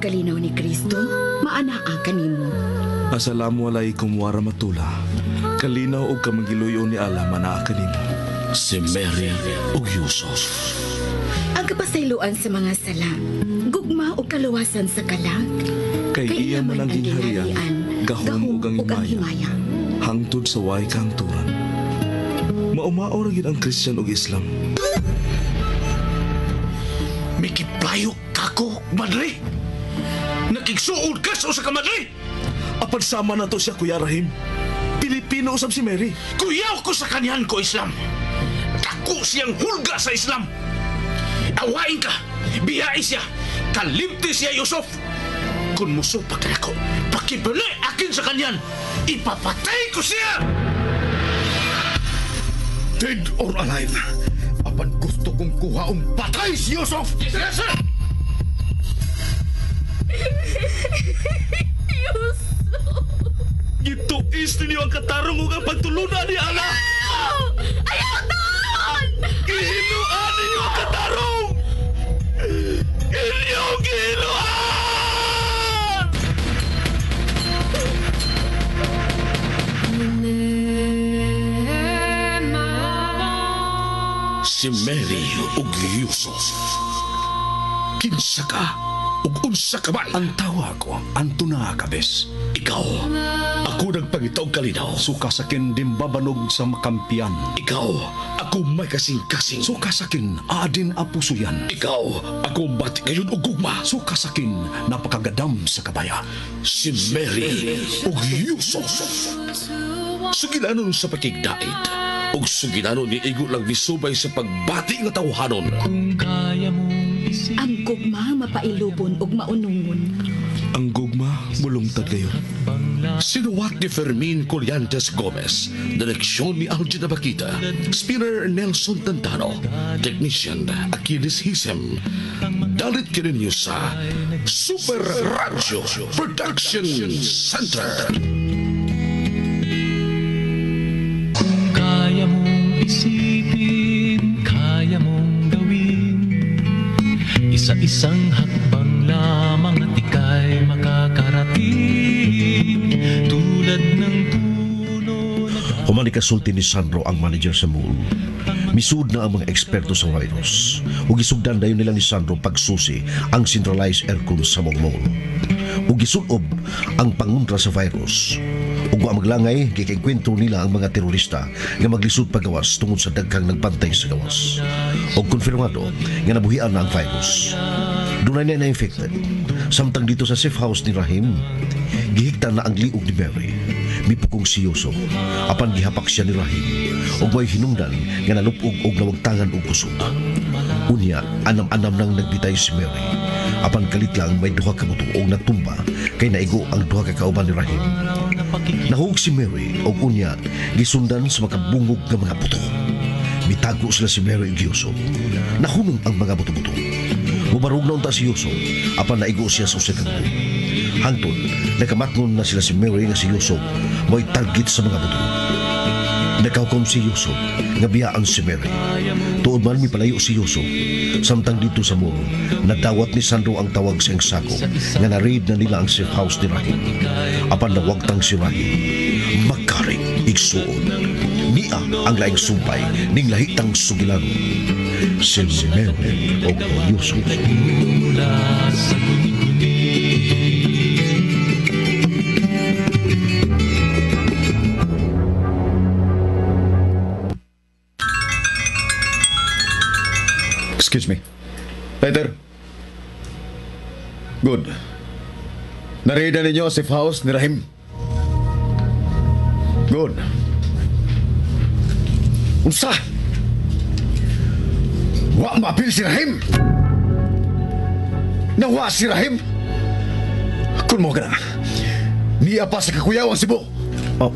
kalinaw ni Kristo, maanaa kanimo. Assalamu alaikum warahmatullah. Kalinaw og kamangiluyo ni Allah manaa kanimo. Si Mary ug Yusuf. Ang kapasayloan sa mga sala, gugma ug kaluwasan sa kalag. Kay iya man ang gingharian, gahom ug ang himaya. Hangtod sa way kahangturan. Maumao ra gyud ang Christian ug Islam. Mikiplayo kako, madre. Nakigsuod ka sa usa ka madre. Apan sama na to siya, Kuya Rahim. Pilipino usab si Mary. Kuyaw ko sa kanyan ko, Islam. Dako siyang hulga sa Islam. Awain ka, biyai siya, kalimti siya, Yusuf. Kung musupak na ako, pakibali akin sa kanyan, ipapatay ko siya! Dead or alive, apan gusto kong kuhaong patay si Yusuf! Yes, sir! Yusuf! Gituis ninyo ang katarong ug ang pagtulunan ni Allah! Ayaw taon! Gihinuan ninyo ang katarong! Inyong gihinuan! Si Mary ug Yusuf. Kinsa ka ug unsa ka man? Ang tawa ko, Antona Cabes. Ikaw, ako nagpangita og kalinaw. Suka sakin dimbabanog sa makampiyan. Ikaw, ako may kasing-kasing. Suka sakin adin apusuyan. Ikaw, ako bati ngayon og gugma. Suka sakin napakagadam sa kabaya. Si Mary ug Yusuf. Sugilanon sa pakigdait ug sugilanon ni igo lang misubay sa pagbati nga tawhanon. Ang gugma mapailubon ug maunungon. Ang gugma mulungtad kayo. Sinuwat ni Fermin Collantes Gomez, direksyon ni Algin Abakita, spinner Nelson Tantano, technician Achilles Hisem. Dalit kininyo sa Super Radio Production Center. Kung kaya mong isipin, kaya mong gawin. Isa-isang hakbang lamang at ika'y makakarating. Tulad ng puno na Human ikasulti ni Sandro ang manager sa mall. Misud na ang mga eksperto sa virus. Ug gisugdan dayon nila ni Sandro pagsusi ang centralized aircon sa mong mall. Ug gisulob ang panguntra sa virus. Ug wa maglangay gikakwento nila ang mga terorista nga maglisod pagawas tungod sa daghang nagbantay sa gawas. Ug konfirmado nga nabuhian na ang virus. Dunay na na-infected. Samtang dito sa safe house ni Rahim, gihigtan na ang liog ni Mary. Mipukong si Yusuf, apan gihapak siya ni Rahim ug may hinungdan nga nalupog og nawagtangan og kusog. Unya, anam-anam nang nagbitay si Mary. Apan kalit lang may duha ka buto og natumba kay naigo ang duha ka kauban ni Rahim. Nahug si Mary og unya gisundan sa makabungog nga mga buto. Mitago sila si Mary ug Yusuf. Nahunong ang mga buto-buto. Mubarog na unta si Yusuf apan naigo siya sa usa ka buto. Hangtod, nakamatngon na sila si Mary nga si Yusuf mo'y target sa mga buto. Nakahukom si Yusuf nga biyaan si Mary. Tuod man mipalayo si Yusuf. Samtang dito sa mall, nadawat ni Sandro ang tawag sa iyang sako nga na-raid na nila ang safe house ni Rahim. Apan nawagtang si Rahim, makaring igsuon. Niya ang laing sumpay ning lahitang sugilanon. Si Mary o Yusuf. Mula sa guni-guni. Excuse me. Peter. Good. Narida ninyo ang safe house ni Rahim. Good. Unsa? Wa maapil si Rahim. Nawa si Rahim. Kun mo ka na. Niya pa sa kakuyaw ang Cebu. Oh,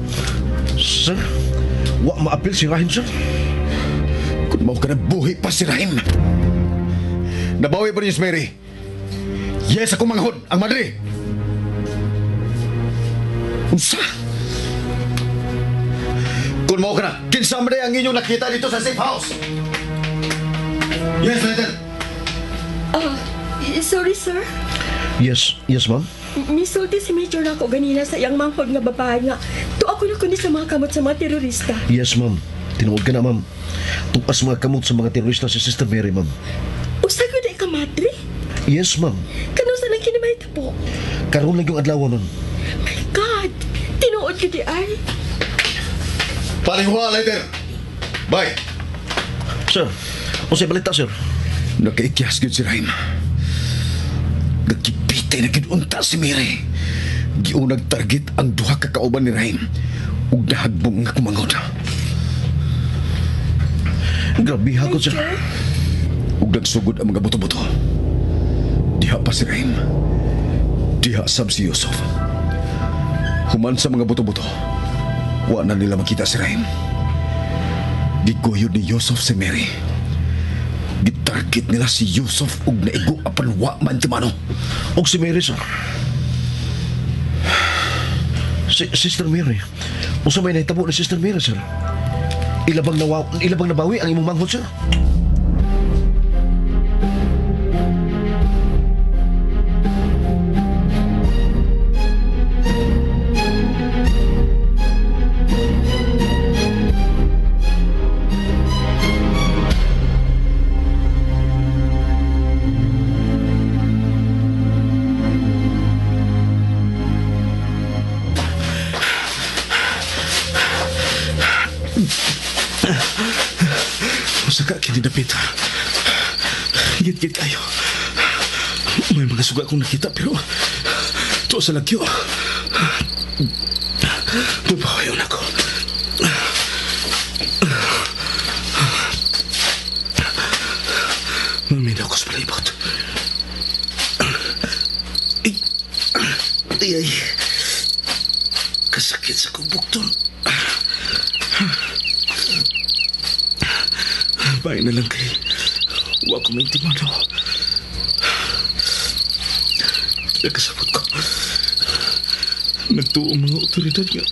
sir, wa maapil si Rahim, sir. Kun mo ka na buhi pa si Rahim. Nabawi pa niyo si Mary. Yes, ako manghod, ang madre. Unsa? Kun mo ka na, kinsa man ang inyong nakita dito sa safe house? Yes, Letter. Sorry, sir. Yes, yes ma'am. Misulti si Major na ako ganina sa iyang manghod nga babae nga tuwa ko na kundi sa mga kamot sa mga terorista. Yes ma'am. Tinuod ka na ma'am. Tukas mga kamot sa mga terorista si Sister Mary ma'am. Usa ko na ka madre? Yes ma'am. Kanusa lang kinamahita po? Karon lang yung adlaw ma'am. My God! Tinuod ko di ay. Palingwa later. Bye. Sir, unsay balita sir? Nakaikyas gyud si Rahim. Nagkipitay na gyud unta si Mary. Giunag target ang duha ka kauban ni Rahim ug nahagbong nga kumangod. Grabe hakot sir. Ug nagsugod ang mga buto-buto. Diha pa si Rahim. Diha sab si Yusuf. Human sa mga buto-buto, wa na nila makita si Rahim. Giguyod ni Yusuf si Mary. Gitarget nila si Yusuf ug naigo apan wa man timano. Og si Mary sir. Si Sister Mary. Unsa may nahitabo ni Sister Mary sir? Ilabang nabawi ang imong manghod sir? Saka kini dapit. Git-git kayo. May mga suga akong nakita pero tuo sa lagyo. Dupawayon ako. Maminaw ko sa palibot. Ay, ay, ay. Kasakit sa kong bukton. Bahay na lang kay wa ko may timano. Nakasabot ko. Nagtuo ang mga otoridad nga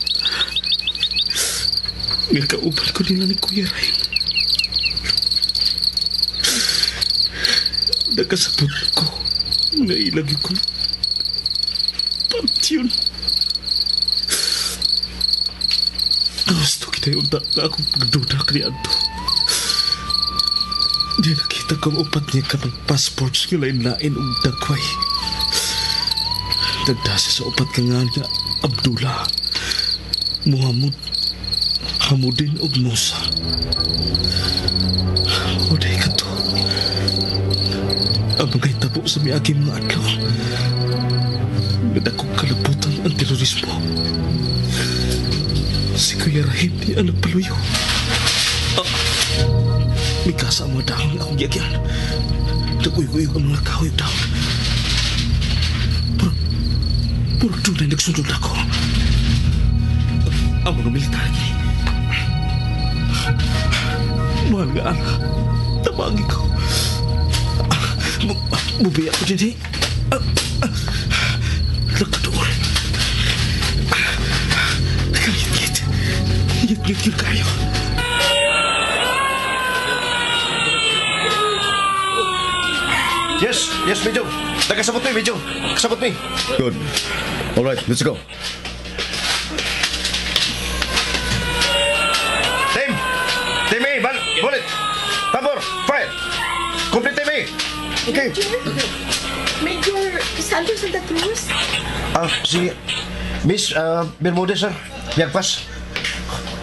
kauban ko nila ni Kuya Rahim. Nakasabot ko nga ilagi ko pantion. Gusto kita yung unta na akong pagduda kaniadto. Di nakita kong upat niya ka ng passports nga lain-lain og dagway. Nagdasi sa upat ka nga niya Abdullah, Muhammad, Hamudin ug Musa. Uday ka to. Ang mga hitabo sa miaging mga adlaw. Nadakong kalabutan ang terorismo. Si Kuya Rahim ni ang nagpaluyo. May kasa ang mga dahon akong giyagyan. Nag-uy-uy ang mga kahoy dahon. Puro doon ay nagsunod ako. Ang mga militar kini. Mahal nga anak. Tabangin ko. Bubiya ko din eh. Nakadoon. Kagit-git. Git-git yun kayo. Yes, yes, Major. Nakasabot mi, Major. Kasabot mi. Good. All right, let's go. Team! Team A, bullet! Tambor, fire! Complete Team A! Okay. Major Sandro Santa Cruz? Si Miss Bermudez, sir. Yagpas.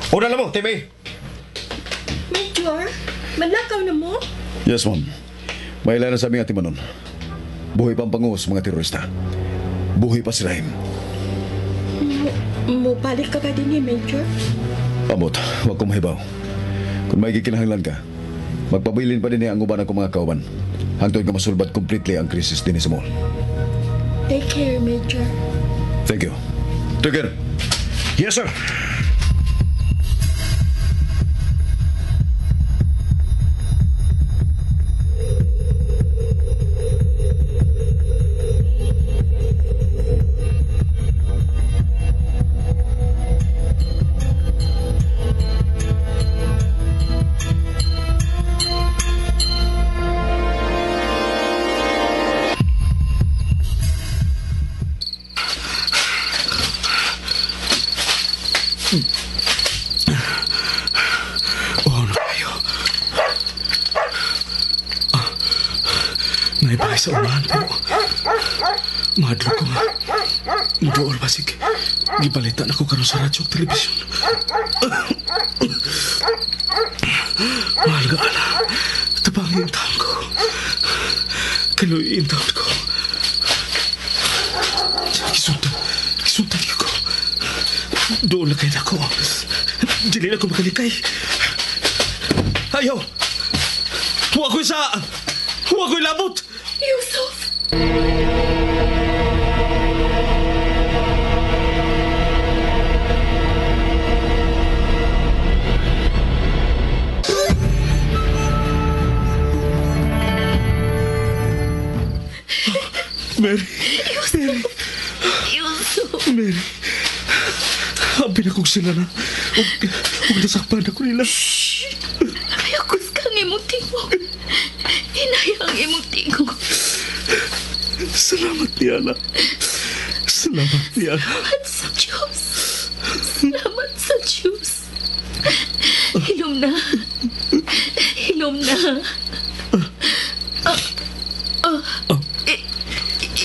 Una na mo, Team A. Major, manlakaw na mo? Yes, ma'am. May ilan na sa aming atimanon. Buhay pa ang panguhos mga terorista. Buhay pa si Rahim. Mubalik ka ba din ni Major? Amot, huwag kong mahibaw. Kung may kikinahanglan ka, magpabilin pa din ang uban akong mga kauban. Hangtod nga masulbad completely ang krisis din sa mall. Take care, Major. Thank you. Take care. Yes, sir. Naibay sa unahan pero mahadlok ko nga. Muduol basig. Gibalitan ako karon sa radyo at telebisyon. Mahal ka, Ana. Tabangin ang taon ko. Kaluyin ang taon ko. Gisuntan. Gisuntan ko. Doon na kayo na ako. Dili na ko makalikay. Ayaw! Huwag ko'y sa... Huwag ko'y labot! Yusuf! Mary! Yusuf! Mary! Yusuf! Mary! Habi na kong sila na. Huwag nasakpan ako nila. Shhh! Ayakos kang imong tingog. Hinaya ang imong tingog. Salamat, Niala. Salamat, Niala. Salamat sa Diyos. Salamat sa Diyos. Hilom na. Hilom na.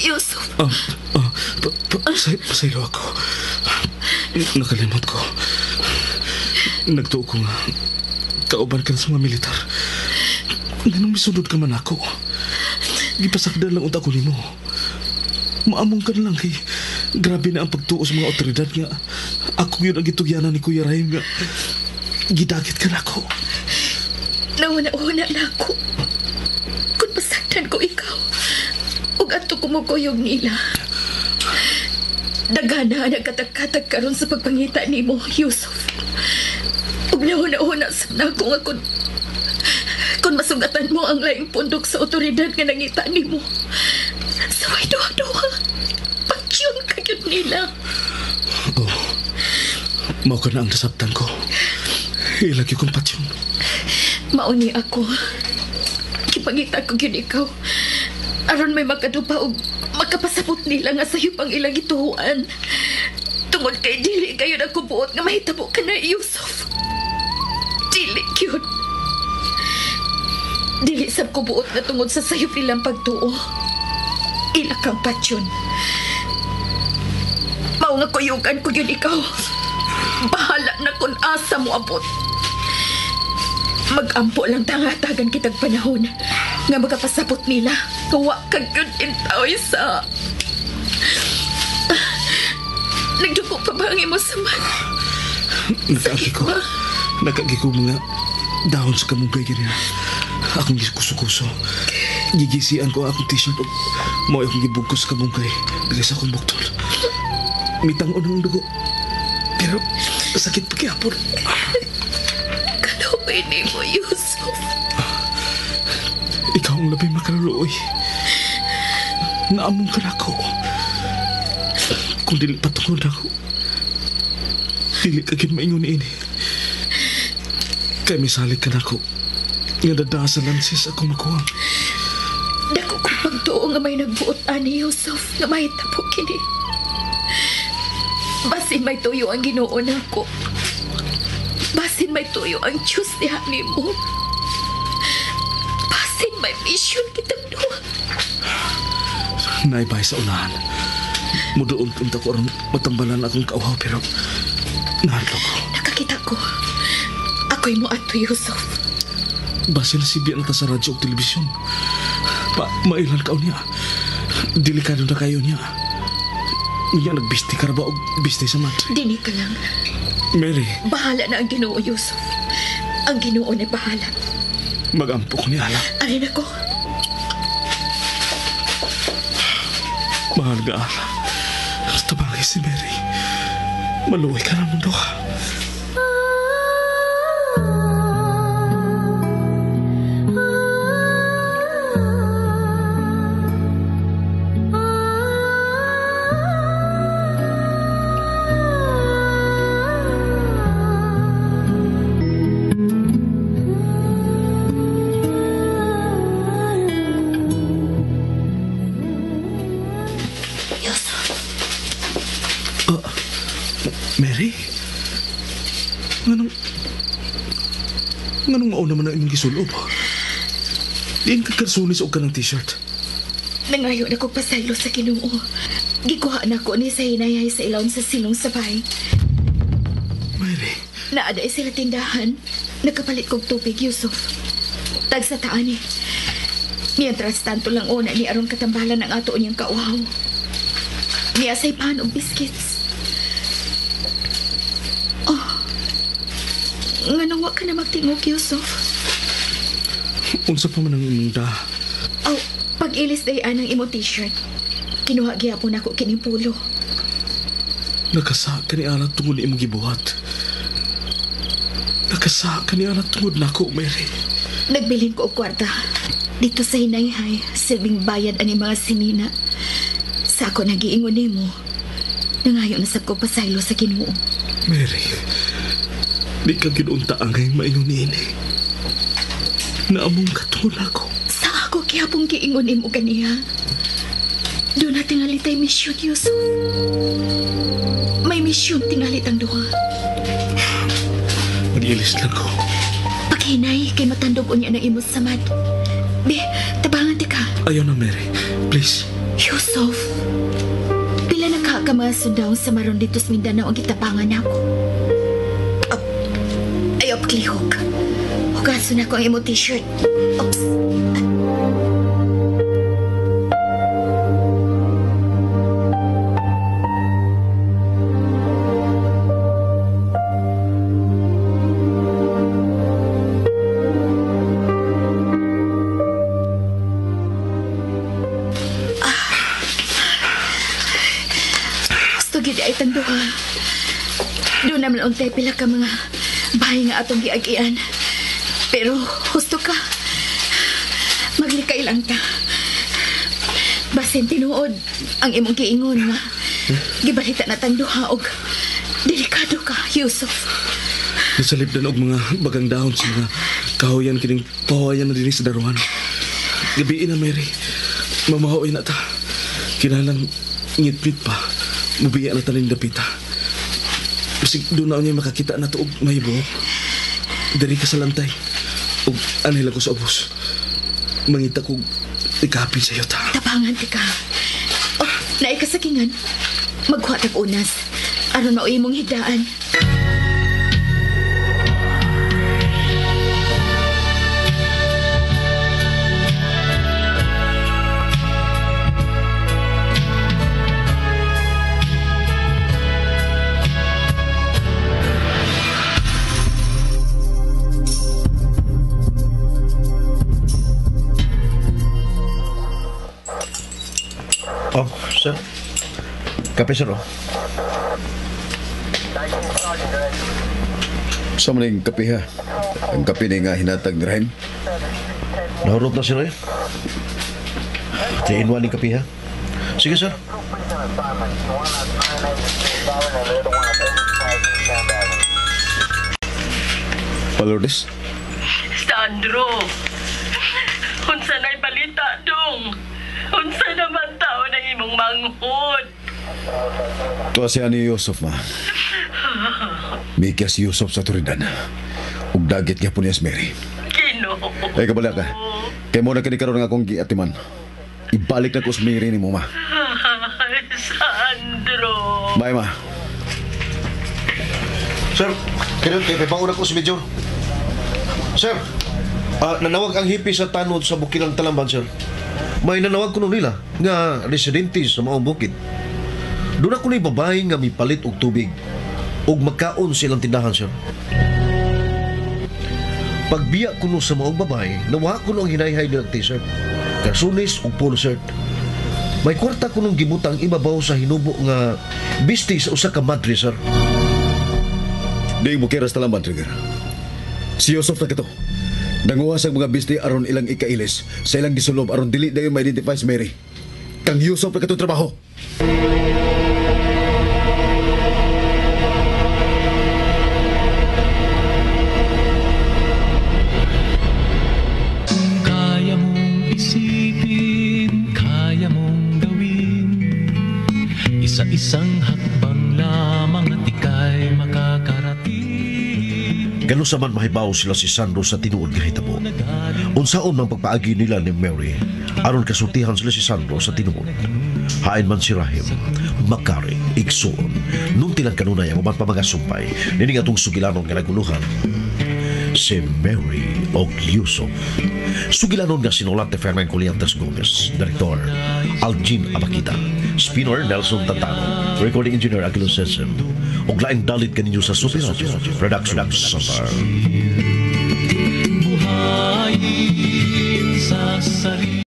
Yusuf. Pasaylo ako. Nakalimot ko. Nagtuo ko nga. Kauban ka na sa mga militar. Ganong misunod ka man ako. Gipasakdan lang unta ko nimo. Maamong ka na lang kay grabe na ang pagtuo sa mga otoridad nga. Ako yun ang gitugyanan ni Kuya Rahim nga. Gidagit ka na ako. Nauna-una na ako. Kung pasakdan ko ikaw, ug ato kumukuyog nila. Dagana nagkatag-katag karon sa pagpangita nimo, Yusuf. Ug nauna-una sa nako nga kung masugatan mo ang laing pundok sa otoridad nga nangita nimo. Saway duha-duha. Patyon ka yun nila. Oh, mao ka na ang nasabtan ko. Ilagi kong patyon. Mauni ako. Kipangita ko yun ikaw. Aron may makadupa og makapasabot nila nga sayo pang ilang gituhuan. Tungod kay dili kayo nagkubuot nga mahitabo ka na, Yusuf. Dili yun. Dili sab ko buot nga tungod sa sayop nilang pagtuo. Ila kang patyon. Mao nga kuyugan ko yun ikaw. Bahala na kung asa mo abot. Mag-ampo lang tangatagan kitag panahon nga makapasabot nila. Wa kag yun intaoy sa... Nagduko pa ba ang imo saman? Nakaagi ko. Nakaagi ko mga dahon sa kamunggay ganyan. Akong gikuso-kuso. Gigisian ko akong t-shirt. Mao akong gibugkos sa kamunggay. Dili sa akong buktol. Mitang unang dugo. Pero sakit pa kihapon. Kaluoy nimo, Yusuf. Ikaw ang labing makaluoy. Naamong ka na ako. Kung dili patungod ako, dili ka gid maingon ini. Kay misalig ka na ako. Nga dadasa lansis akong makuha. Dako kong pagtuo nga may nagbuot ani, Yusuf, nga mahitabo kini. Basin may tuyo ang Ginoo nako. Basin may tuyo ang Diyos diha nimo. Basin may mission kitang duha. Naibay sa unahan. Mudoon punta ko aron matambalan akong kauhaw pero nahadlok ko. Nakakita ko. Ako'y mo ato, Yusuf. Basin na sibian na ta sa radyo o telebisyon. Mailan ka niya. Delikado na kayo niya. Niya nagbisti ka ra ba o bisti sa madre? Dini ka lang. Mary. Bahala na ang Ginoo, Yusuf. Ang Ginoo na bahala. Mag-ampo ko ni Ala. Arin ako. Mahal nga, Ala. Tabangay si Mary. Maluway ka na mundo ka. Mary? Nganong mauna man ang imong gisulob? Diin ka karsunis og kanang t-shirt. Nangayo na ko pasaylo sa Ginoo. Gikuha na ko ni sa hinayhay sa ilawom sa silong sabay. Mary. Naaday sila tindahan. Nagkapalit kog tubig, Yusuf. Tag sa taan eh. Mientras tanto lang una ni aron katambalan ang ato niyang kauhaw. Niya say pan og biscuits. Oh. Nganong wa ka na magtingog, Yusuf? Unsa pa man ang imong da? Oh, pag-ilis day anang imong t-shirt. Kinuha gihapon ako kining pulo. Nakasa ka ni Ana tungod imong gibuhat. Nakasa ka ni Ana tungod nako, Mary. Nagbilin ko og kwarta. Dito sa hinayhay, silbing bayad ani mga sinina. Sa ako nagiingon nimo. Nangayo na sab ko pasaylo sa Ginoo. Mary, di ka gyud unta angay maingon niini. Naamong katungod nako. Sa ako gihapon giingon nimo ganiha. Doon na tingali tay misyon, Yusuf. May misyon tingali tang duha. Mag-ilis lang ko. Paghinay, kay matandog unya ng imong samad. Be, tabangan ti ka. Ayaw na, Mary. Please. Yusuf, pila na ka mga sundaw sa maron dito sa Mindanao ang gitabangan ako. Ay, klihok. Hugason ako ang imong t-shirt. Oops. Ay tangduha. Doon naman untay pila ka mga bahay nga atong giagian. Pero husto ka. Maglikay lang ta. Basin tinuod ang imong giingon nga gibalita na tangduha og delikado ka, Yusuf. Nasalip na og mga bagang dahon sa mga kahoyan kining pahoyan na dinhi sa daruhan. Gabiin na, Mary. Mamahoy na ta. Kinahanglan ngitpit pa. Mubiya na taning dapita. Bisig doon na niya makakita na to og mahibo. Diri ka sa lantay. Og anay lang ko sa ubos. Mangita ko ikapin sa iyo ta. Tabangan ti ka. Oh, naay kasakingan. Maghuwa tag unas. Aron mao imong higdaan. Oh, sir. Kape, sir, oh. Sa maning kape, ha? Ang kape ni nga hinatag ni Rahim. Nahurot na sila, eh. 3-in-1 ni kape, ha? Sige, sir. Palordes? Sandro! Unsa na'y balita, dong? Unsa naman tao ng imong manghod? Tuwa siya ni Yusuf, ma. Mikya si Yusuf sa Turidan. Ug dagit niya po niya si Mary. Ginoo. Ay, kabala ka. Kay mo na kini karon nga akong giatiman. Ibalik na ko si Mary ni mo, ma. Sandro. Bye, ma. Sir, kaya kay pauna ko si Major. Sir, nanawag ang hippie sa tanod sa Bukirang Talamban, sir. May nanawag kuno nila nga residente sa maong bukid. Doon ako ni babae nga mipalit og tubig ug magkaon silang tindahan, sir. Pagbiya kuno sa maong babae, nawa kuno ang hinayhay nilang t-shirt, karsunis ug polo shirt. May kwarta kunong gibutang ibabaw sa hinubo nga bisti sa usa ka madre, sir. Di mo kiras Talamban, Trigger. Si Yusuf na kito. Nanguha sa mga bisti aron ilang ikailis sa ilang gisulob aron dili dayon ma-identify si Mary. Kang Yusuf na katong trabaho. Kung kaya mong isipin, kaya mong gawin. Isa-isang hakbang lamang at ika'y makakarating. Ganusa man mahibaw sila si Sandro sa tinuod nga hitabo? Unsaon man pagpaagi nila ni Mary aron kasultihan sila si Sandro sa tinuod? Hain man si Rahim, Makari, igsuon, nunti lang kanunay ang uban pa mga sumpay, nining atong sugilanon nga naguluhan, si Mary og Yusuf. Sugilanon nga sinulat ni Fernan Collientes Gomez, Director Aljin Abakita, Spinner Nelson Tantano, Recording Engineer Aguilo Sesem, ug laing dalit kaninyo sa Super Radio Production Center. Buhayin sa sarili.